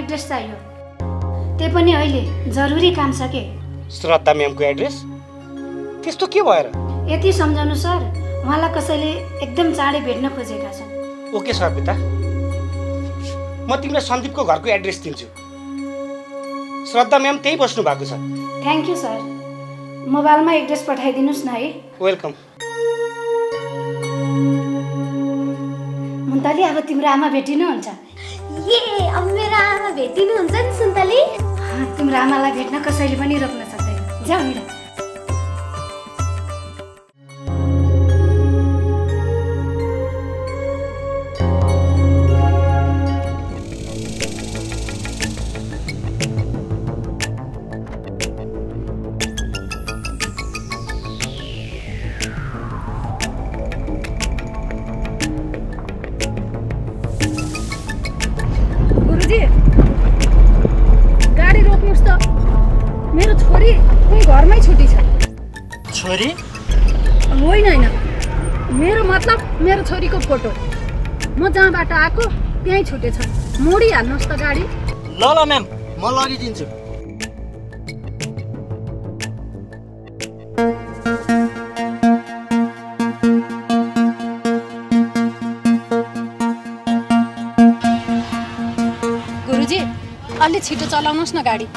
Address चाहियो। त्यही पनि अहिले जरुरी काम छ के। श्रद्धा म्यामको एड्रेस? त्यस्तो के भएर? यति सम्झाउनु सर, उहाँलाई कसैले एकदम चाँडै भेट्न खोजेका छन्। ओके सविता, म तिमीलाई सन्दीपको घरको एड्रेस दिन्छु। श्रद्धा म्याम त्यही बस्नु भएको छ। थ्याङ्क यू सर, मोबाइलमा एड्रेस पठाइदिनुहोस् न है। वेलकम। मुन्तली, अब तिम्रो आमा भेटिनुहुन्छ। अब मेरो आमा भेटिनुहुन्छ नि सुन्तली। तिम्रो आमालाई भेट्न कसैले पनि रोक्न सक्दैन। जाऊ मिरा। गाडी रोक्नुस् त, मेरो छोरी कोही घरमै छुटी छ। छोरी? होइन, मेरो मतलब मेरो छोरीको फोटो। म जहाँबाट आएको त्यहीँ छुटेछ। मोडिहाल्नुहोस् त गाडी। ल म्याम, म लगिदिन्छु। गुरुजी, अलि छिटो चलाउनुहोस् न गाडी।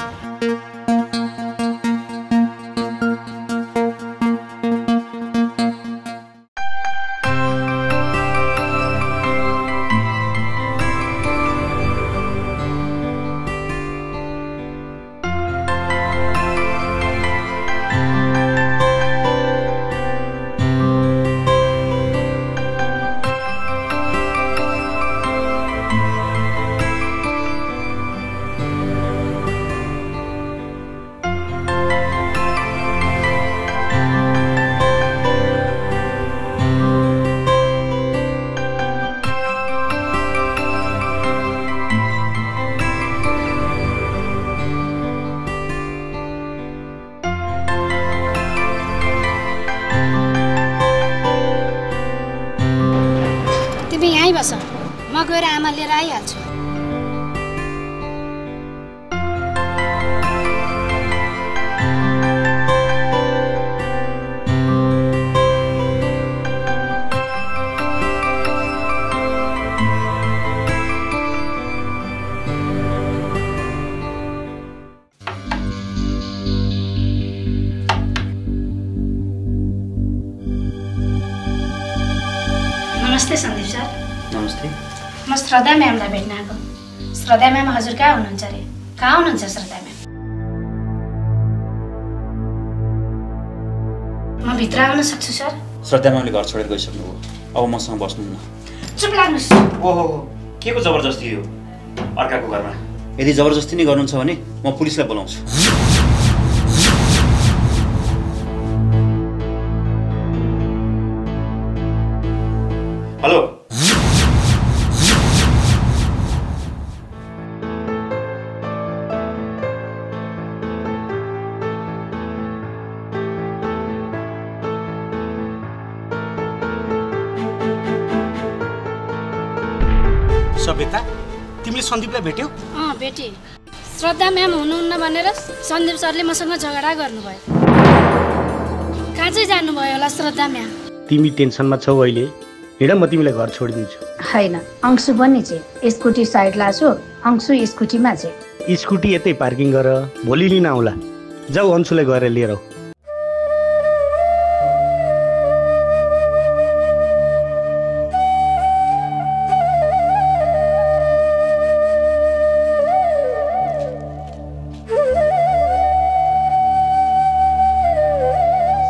म गएर आमा लिएर आइहाल्छु। नमस्ते सन्दीप सर। नमस्ते। म श्रद्धा म्यामलाई भेट्न आएको। श्रद्धा म्याम हजुर कहाँ हुनुहुन्छ अरे? कहाँ हुनुहुन्छ श्रद्धा म्याम? म भित्र आउन सक्छु सर? श्रद्धा म्यामले घर छोडेर गइसक्नुभयो, अब मसँग बस्नुहुन्न। चुप लाग्नुहोस्। ओहो, के को जबरजस्ती हो अर्काको घरमा? यदि जबरजस्ती नै गर्नुहुन्छ भने म पुलिसलाई बोलाउँछु। हेलो, सविता, तिमीले सन्दीपलाई भेट्यौ? भेटेँ। श्रद्धा म्याम हुनुहुन्न भनेर सन्दीप सरले मसँग झगडा गर्नुभयो। कहाँ चाहिँ जानुभयो होला श्रद्धा म्याम? तिमी टेन्सनमा छौ अहिले, हिँड म तिमीलाई घर छोडिदिन्छु। होइन, अंशु पनि चाहिँ स्कुटी साइड लाछु, अंशु स्कुटीमा चाहिँ। स्कुटी यतै पार्किङ गर, भोलि लिन आउला। जाऊ अंशुलाई गएर लिएर आऊ।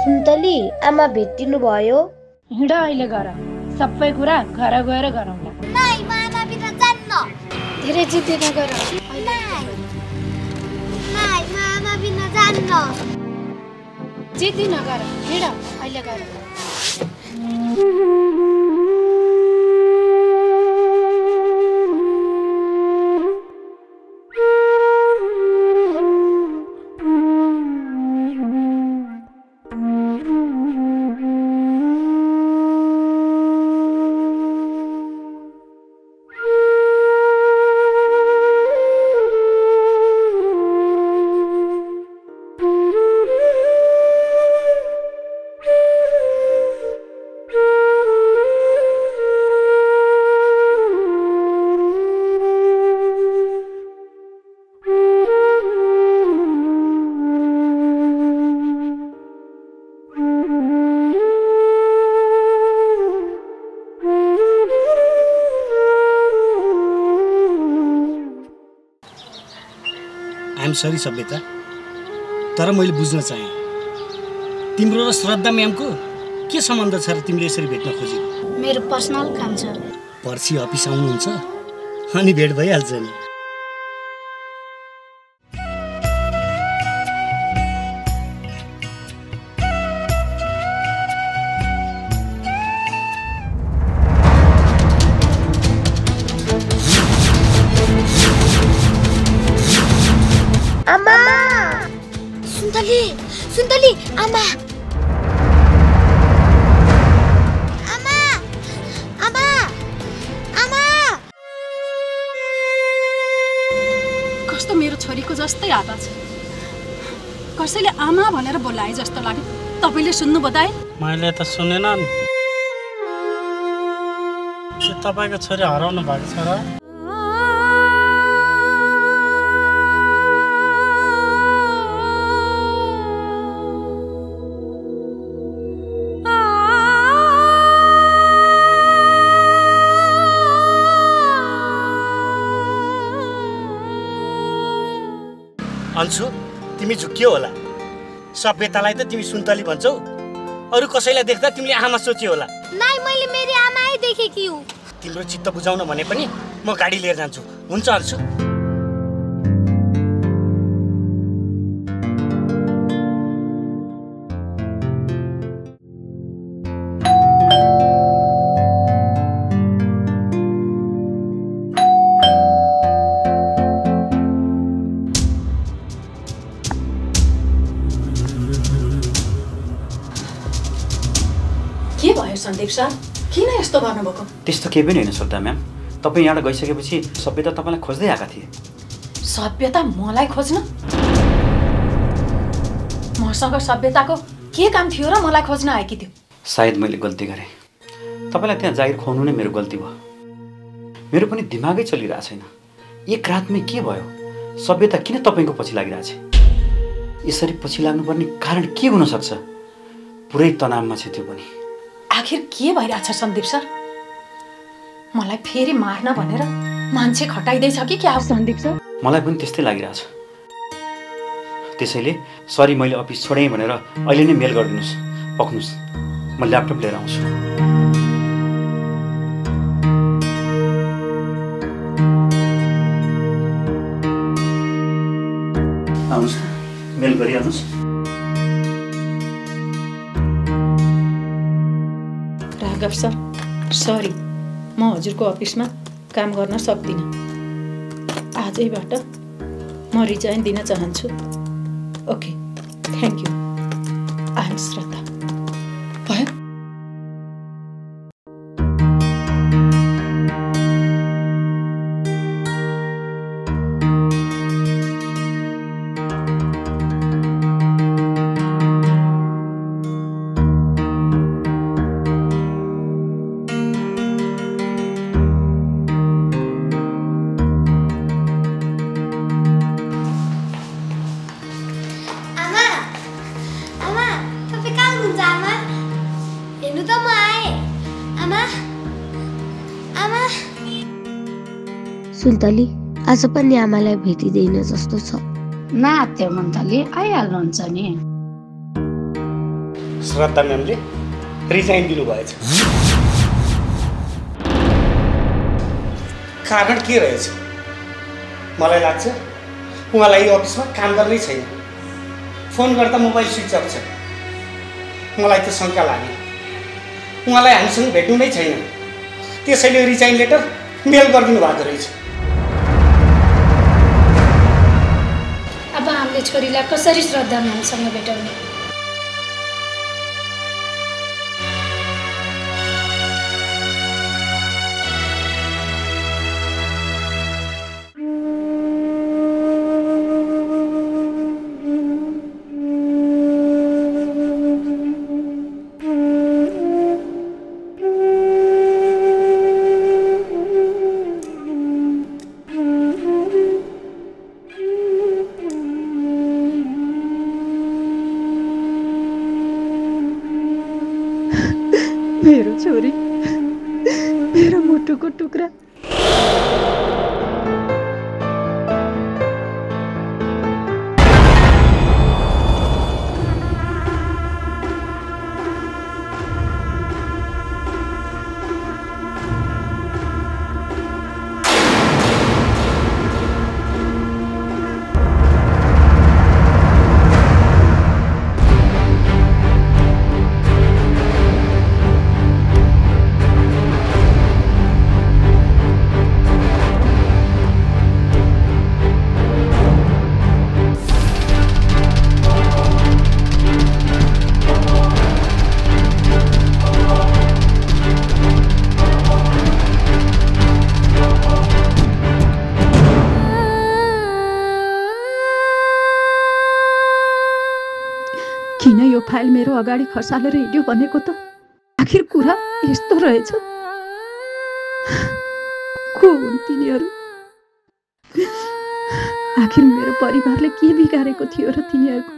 सुन्तली, आमा भेटिनु भयो? हिँड अहिले गर, सबै कुरा घर गएर गरौँला। नाइ, म आमा बिना जान्न। धेरै जिद्दी नगर। नाइ, म आमा बिना जान्न। जिद्दी नगर, हिँड अहिले गर। आइएम सरी सभ्यता, तर मैले बुझ्न चाहेँ तिम्रो र श्रद्धा म्यामको के सम्बन्ध छ र तिमीले यसरी भेट्न खोजेको? मेरो पर्सनल काम छ। पर्सि अफिस आउनुहुन्छ अनि भेट भइहाल्छ नि। आमा सुन्तली आमा आमा आमा आमा कस्तो मेरो छोरीको जस्तै आवाज छ। कसैले आमा भनेर बोलाए जस्तो लाग्यो। तपाईले सुन्नुभयो दाइ? मैले त सुनेन नि। के तपाईको छोरी हराउनु भएको छ र? अन्सु, तिमी झुक्कियो होला। सभ्यतालाई त तिमी सुन्तली भन्छौ, अरू कसैलाई देख्दा तिमीले आमा सोच्यो होला। नाइ, मैले मेरी आमै देखेकी हुँ। तिम्रो चित्त बुझाउन भने पनि म गाडी लिएर जान्छु। हुन्छ अन्सु? के भयो सन्दीप सर? किन यस्तो गर्नुभएको? त्यस्तो केही पनि होइन श्रद्धा म्याम। तपाईँ यहाँबाट गइसकेपछि सभ्यता तपाईँलाई खोज्दै आएका थिए। सभ्यता मलाई खोज्न? मसँग सभ्यताको के काम थियो र मलाई खोज्न आएकी थियो? सायद मैले गल्ती गरेँ। तपाईँलाई त्यहाँ जागिर खुवाउनु नै मेरो गल्ती भयो। मेरो पनि दिमागै चलिरहेको छैन। एक रातमै के भयो? सभ्यता किन तपाईँको पछि लागिरहेछ? यसरी पछि लाग्नुपर्ने कारण के हुनसक्छ? पुरै तनावमा छ त्यो पनि। आखिर के भइरहेछ सन्दीप सर? मलाई फेरि मार्न भनेर मान्छे खटाइदैछ कि क्या हो सन्दीप सर? मलाई पनि त्यस्तै लागिरहेछ। त्यसैले सरी, मैले अफिस छोडेँ भनेर अहिले नै मेल गरिदिनुहोस्। पक्नुहोस्, म ल्यापटप लिएर आउँछु। आउनुहोस्, मेल गरिहाल्नुहोस्। राघव सर, सरी, म हजुरको अफिसमा काम गर्न सक्दिनँ। आजैबाट म रिजाइन दिन चाहन्छु। Okay, thank you. I am Shraddha. भयो? सुन्तली, आज पनि आमालाई भेटिँदैन जस्तो छ। नात्यो मन्तली, आइहाल्नुहुन्छ नि। श्रद्धा म्यामले रिजाइन दिनुभएछ। कारण के रहेछ? मलाई लाग्छ उहाँलाई यो अफिसमा काम गर्नै छैन। फोन गर्दा मोबाइल स्विच अफ छ। मलाई त शङ्का लाग्यो उहाँलाई हामीसँग भेट्नु नै छैन। त्यसैले रिजाइन लेटर मेल गरिदिनु भएको रहेछ। अब हामीले छोरीलाई कसरी श्रद्धा म्यामसँग भेटाउने? मेरो छोरी, मेरो मुटुको टुक्रा। किन यो फाइल मेरो अगाडि खसालेर हिँड्यो भनेको त आखिर कुरा यस्तो रहेछ। को हुन् तिनीहरू? आखिर मेरो परिवारले के बिगारेको थियो र तिनीहरूको?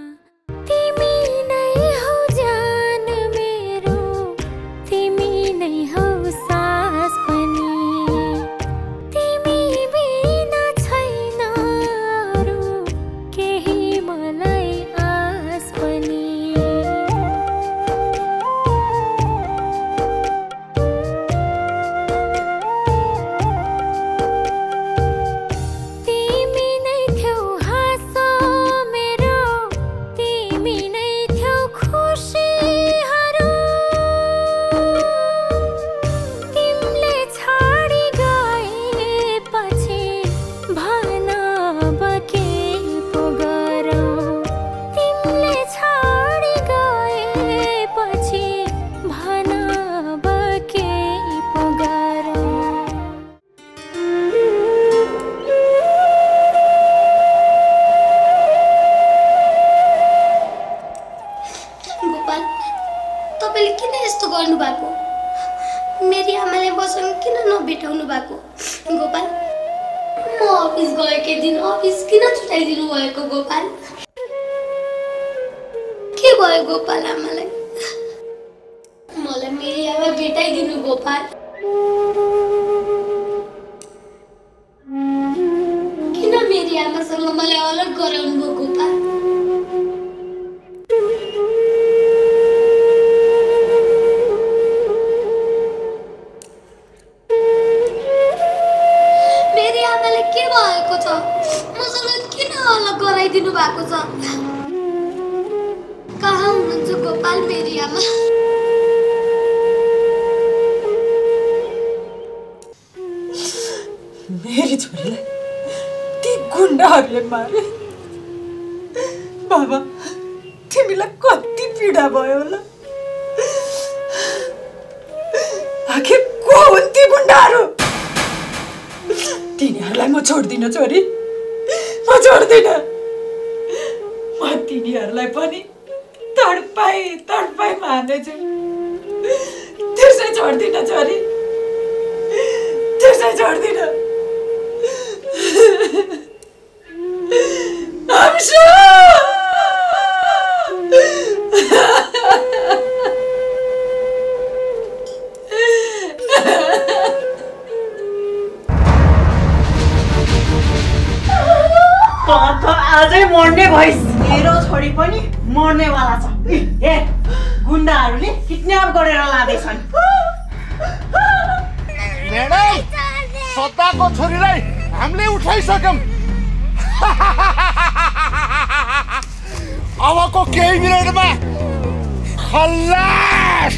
मेरी आमाले मसँग किन नभेटाउनु भएको? गोपाल, म अफिस गएकै दिन अफिस किन छुटाइदिनु भएको? गोपाल, के भयो गोपाल आमालाई? मलाई मेरी आमा भेटाइदिनु गोपाल। किन मेरी आमासँग मलाई अलग गराउनु भयो गोपाल? दिनु भएको छ? कहाँ हुनुहुन्छ गोपाल मेरी आमा? मेरी छोरीलाई ती गुण्डाहरूले मारे। बाबा, तिमीलाई कति पीडा भयो होला। आखिर को हुन् ती गुण्डाहरू? तिनीहरूलाई म छोड्दिन छोरी, म छोड्दिन। म तिनीहरूलाई पनि तडपाई मार्नेछु। त्यसै छोड्दिन छोरी, त्यसै छोड्दिन। आजै मर्ने भइस। मेरो छोरी पनि मर्नेवाला छ। ए, गुण्डाहरूले किडन्याप गरेर लाँदैछन्। म्याडम, सत्ताको छोरीलाई हामीले उठाइसक्यौँ। अबको केही मिनटमा खल्लास।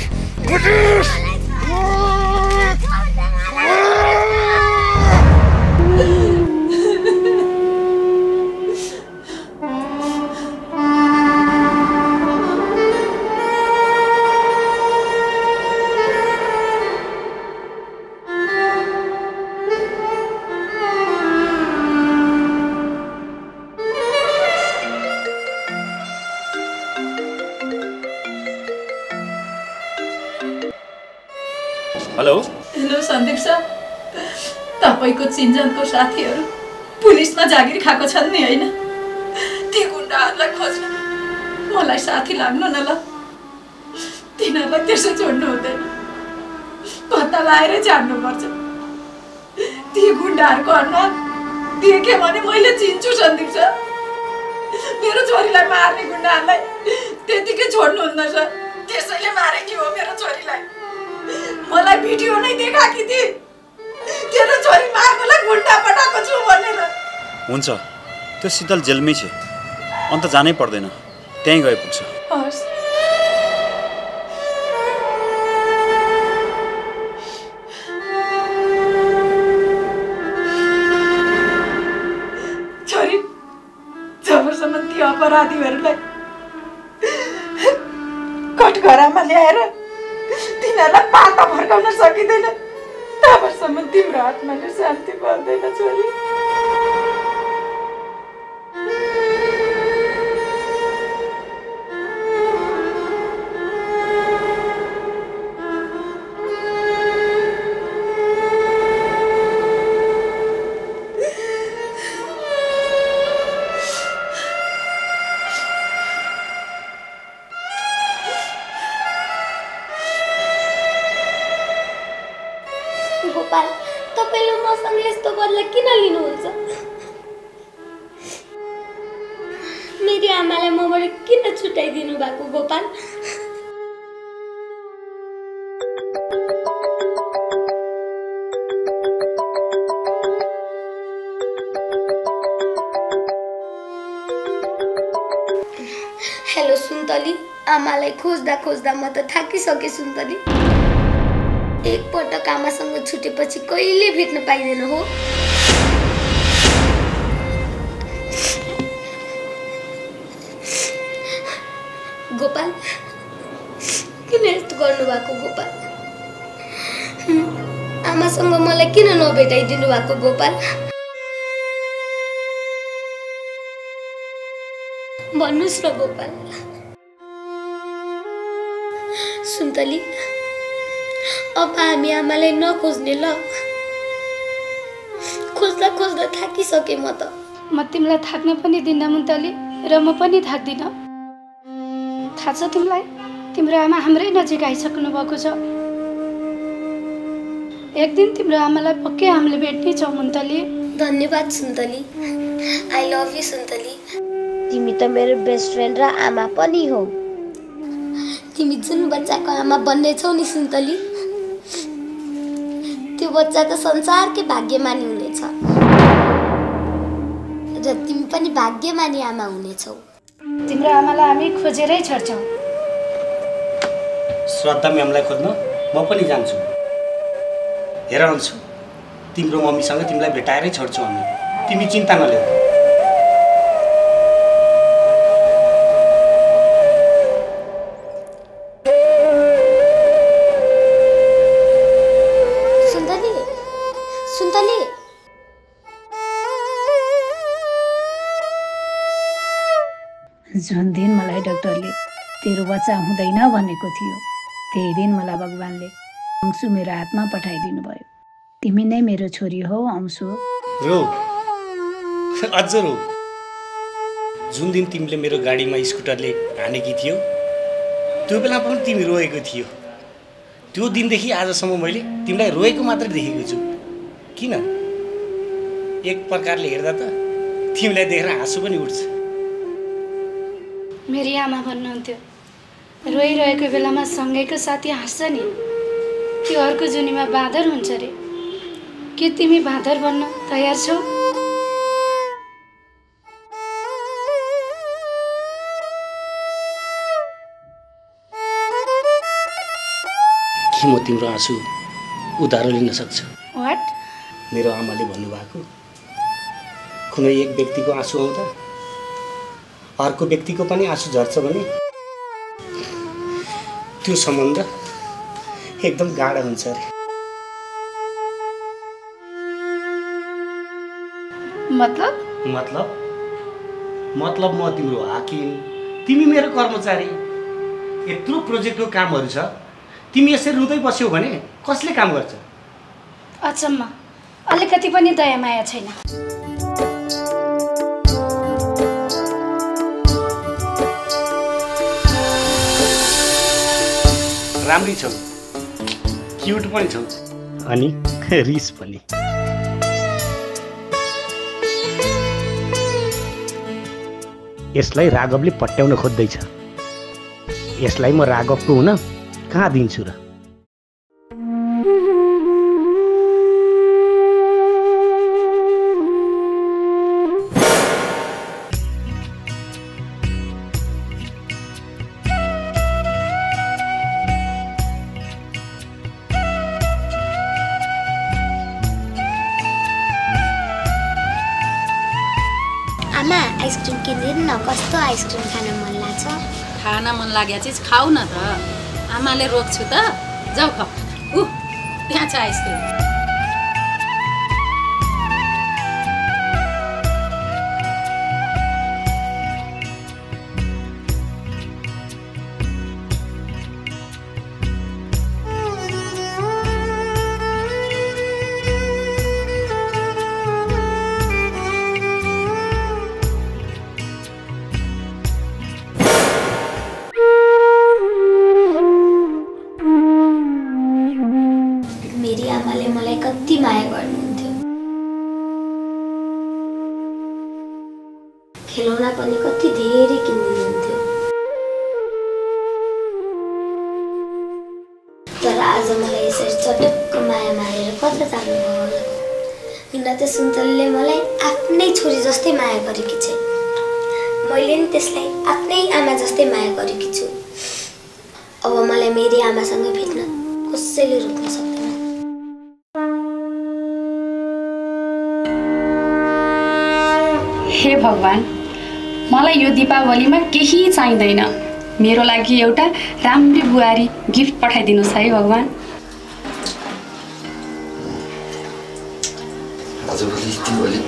हेलो हेलो सन्दीप सर, तपाईँको चिन्जनको साथीहरू पुलिसमा जागिर खाएको छन् नि, होइन? ती गुण्डाहरूलाई खोज्न मलाई साथी लाग्नु न ल। तिनीहरूलाई त्यसै छोड्नु हुँदैन, पत्ता लगाएरै छाड्नुपर्छ। ती गुण्डाहरूको अनुहार देखेँ भने मैले चिन्छु सन्दीप सर। मेरो छोरीलाई मार्ने गुण्डाहरूलाई त्यतिकै छोड्नुहुन्न सर। त्यसैले मारेकी हो मेरो छोरीलाई। मलाई भिडियो नै देखाकी थिए, तेरो छोरी मार्नलाई गुण्डा पठाएको छु भनेर। हुन्छ, त्यो शीतल जेलमै छ, अन्त जानै पर्दैन, त्यहीँ गए पुग्छ। हस्। छोरी, जबसम्म ती अपराधीहरूलाई कठघरामा ल्याएर तिनीहरूलाई पाता फर्काउन सकिँदैन, तबसम्म तिम्रो आत्माले शान्ति पाउँदैन छोरी। गोपाल, तपाईँले मसँग यस्तो बदला किन लिनुहुन्छ? मेरी आमालाई मबाट किन छुट्याइदिनु भएको गोपाल? हेलो सुन्तली, आमालाई खोज्दा खोज्दा म त थाकिसके सुन्तली। एकपटक आमासँग छुटेपछि कहिले भेट्न पाइँदैन हो। गोपाल, किन यस्तो गर्नुभएको गोपाल? आमासँग मलाई किन नभेटाइदिनु भएको गोपाल? भन्नुस् न गोपाल। सुन्तली, अब हामी आमालाई नखोज्ने ल। खोज्दा खोज्दा थाकिसके म त। म तिमीलाई थाक्न पनि दिन्न मुन्तली, र म पनि थाक्दिनँ। थाहा छ तिमीलाई, तिम्रो आमा हाम्रै नजिक आइसक्नु भएको छ। एक दिन तिम्रो आमालाई पक्कै हामीले भेट्ने छौँ मुन्तली। धन्यवाद Suntali. I love you Suntali. तिमी त मेरो बेस्ट फ्रेन्ड र आमा पनि हो। तिमी जुन बच्चाको आमा बन्ने छौ नि सुन्तली, त्यो बच्चा त संसारकै भाग्यमानी हुनेछ, र तिमी पनि भाग्यमानी आमा हुनेछौ। तिम्रो आमालाई हामी खोजेरै छर्छौँ। श्रद्धा म्यामलाई खोज्न म पनि जान्छु। हेर अन्सु, तिम्रो मम्मीसँग तिमीलाई भेटाएरै छड्छौ हामी। तिमी चिन्ता नलेऊ। सुन्तली, सुन्तली, जुन दिन मलाई डाक्टरले तेरो बच्चा हुँदैन भनेको थियो, त्यही दिन मलाई भगवानले अंशु मेरो हातमा पठाइदिनु भयो। तिमी नै मेरो छोरी हो अंशु। रो, अझ रो। जुन दिन तिमीले मेरो गाडीमा स्कुटरले हानेकी थियो, त्यो बेला पनि तिमी रोएको थियो। त्यो दिनदेखि आजसम्म मैले तिमीलाई रोएको मात्रै देखेको छु। किन? एक प्रकारले हेर्दा त तिमीलाई देखेर हाँसो पनि उठ्छ। मेरी आमा भन्नुहुन्थ्यो, रोइरहेको बेलामा सँगैको साथी हाँस्छ नि, त्यो अर्को जुनीमा बाँदर हुन्छ रे। के तिमी बाँदर बन्न तयार छौ? कि म तिम्रो आँसु उधारो लिन सक्छु? वाट? मेरो आमाले भन्नुभएको, कुनै एक व्यक्तिको आँसु आउँदा अर्को व्यक्तिको पनि आँसु झर्छ भने त्यो सम्बन्ध एकदम गाढा हुन्छ अरे। मतलब म तिम्रो हाकिम, तिमी मेरो कर्मचारी। यत्रो प्रोजेक्टको कामहरू छ, तिमी यसरी रुँदै बस्यौ भने कसले काम गर्छ? अचम्म, अलिकति पनि दया माया छैन। राम्री छौ, क्युट पनि छौ, अनि रिस पनि। यसलाई राघवले पट्याउन खोज्दैछ। यसलाई म राघवको हुन कहाँ दिन्छु र? आमा, आइसक्रिम किनिदिनु न, कस्तो आइसक्रिम खान मन लाग्छ? खान मन लाग्यो चिज खाऊ न त। आमाले रोक्छु त, जाऊ खाऊ। त्यहाँ छ आइसक्रिम। धेरै किन्नुहुन्थ्यो। तर आज मलाई यसरी चटक्क माया मारेर कता जानुभयो होला। किन त सुन्तलीले मलाई आफ्नै छोरी जस्तै माया गरेकी छ। मैले नि त्यसलाई आफ्नै आमा जस्तै माया गरेकी छु। अब मलाई मेरी आमासँग भेट्न कसैले रोक्न सक्दैन। हे भगवान, मलाई यो दीपावलीमा केही चाहिँदैन। मेरो लागि एउटा राम्री बुहारी गिफ्ट पठाइदिनुहोस् है भगवान। आजभोलि दिवाली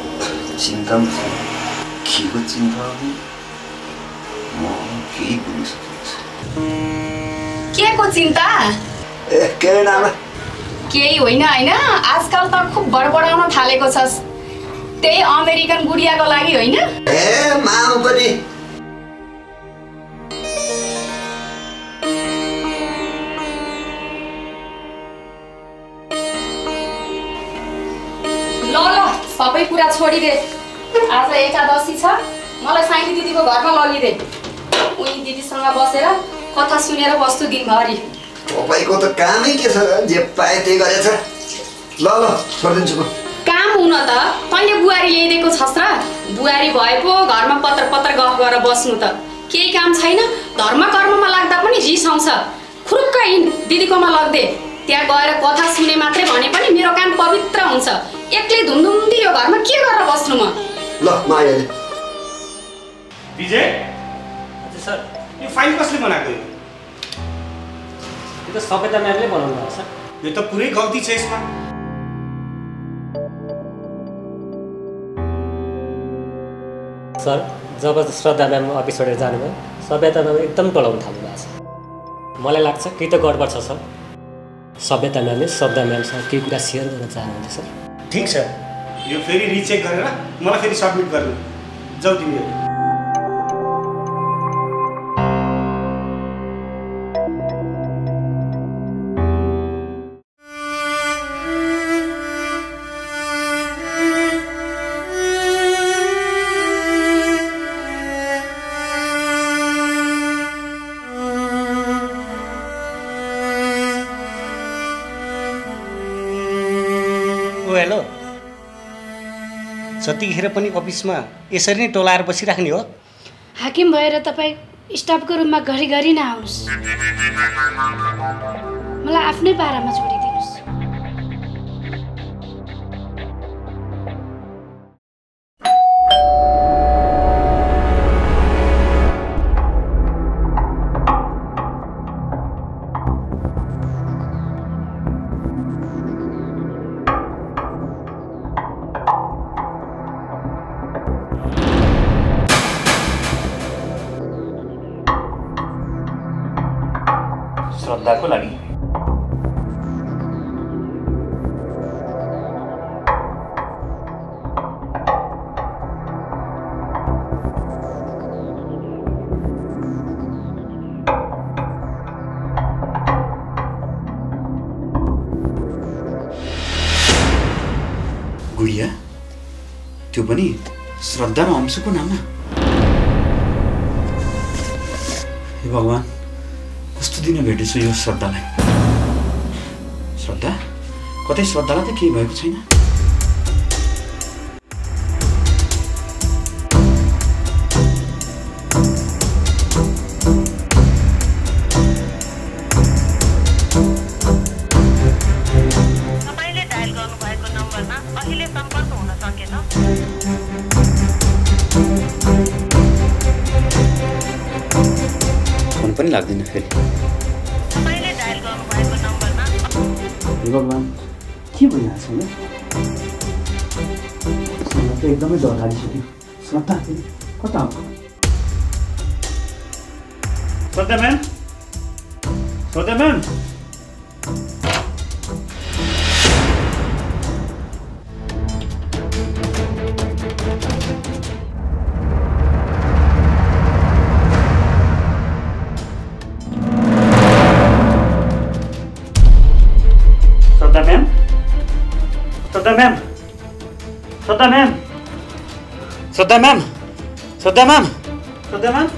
चिन्ता के को चिन्ता म केही बुझ्न सकिन्छ। के को चिन्ता? के नाम? केही होइन हैन, आजकल त खुब बडबडाउन थालेको छस्। त्यही अमेरिकन गुडियाको लागि होइन? ए माम पनि सबै कुरा छोडिदे। आज एकादशी छ, मलाई साइनी दिदीको घरमा लगिदे। उनी दिदीसँग बसेर कथा सुनेर बस्छु दिनभरि। तपाईको त कामै के छ, जे पाए त्यही गरेछ। ल छोडिदिन्छु म। काम हुन त तैँले बुहारी ल्याइदिएको छस् र? बुहारी भए पो घरमा पत्र गफ गरेर बस्नु त। केही काम छैन, धर्म कर्ममा लाग्दा पनि रिस आउँछ। खुरुक्क हिँड दिदीकोमा लग्दे। त्यहाँ गएर कथा सुने मात्रै भने पनि मेरो काम पवित्र हुन्छ। एक्लै धुमधुम्दी यो घरमा के गरेर बस्नु म? ल मायाले। विजय, हजुर सर। यो फाइल कसले बनाएको? यो त सभ्यता म्यामले बनाउनु भएको सर। यो त पुरै गल्ती छ यसमा। सर, जब श्रद्धा म्याम अफिस छोडेर जानुभयो, सभ्यता म्याम एकदम टोलाउन थाल्नु भएको छ। मलाई लाग्छ केही त गडबड छ सर। सभ्यता म्यामले श्रद्धा म्यामसँग केही कुरा सेयर गर्न चाहनुहुन्थ्यो सर। ठिक छ, यो फेरि रिचेक गरेर मलाई फेरि सबमिट गर्नु। जाऊ तिमीहरू। हेलो, जतिखेर पनि अफिसमा यसरी नै टोलाएर बसिराख्ने हो? हाकिम भएर तपाईँ स्टाफको रुममा घरिघरि नआउनुहोस्। मलाई आफ्नै पारामा छोडिदिनुहोस्। श्रद्धाको लागि गुडिया, त्यो पनि श्रद्धा र अंशुको नाममा। हे भगवान, कस्तो दिन भेटेछु यो श्रद्धालाई। श्रद्धा, कतै श्रद्धालाई त केही भएको छैन? तपाईले डायल गर्नुभएको नम्बरमा अहिले सम्पर्क हुन सकेन। फोन पनि लाग्दैन फेरि। तपाईले डायल गर्नुभएको नम्बरमा। हे भगवान, के भइरहेछ यो? श्रद्धा त एकदमै डर लागिसक्यो। श्रद्धा कता हो? श्रद्धा म्याम, श्रद्धा म्याम। श्रद्धा मैम, श्रद्धा मैम, श्रद्धा मैम, श्रद्धा मैम, श्रद्धा मैम, श्रद्धामान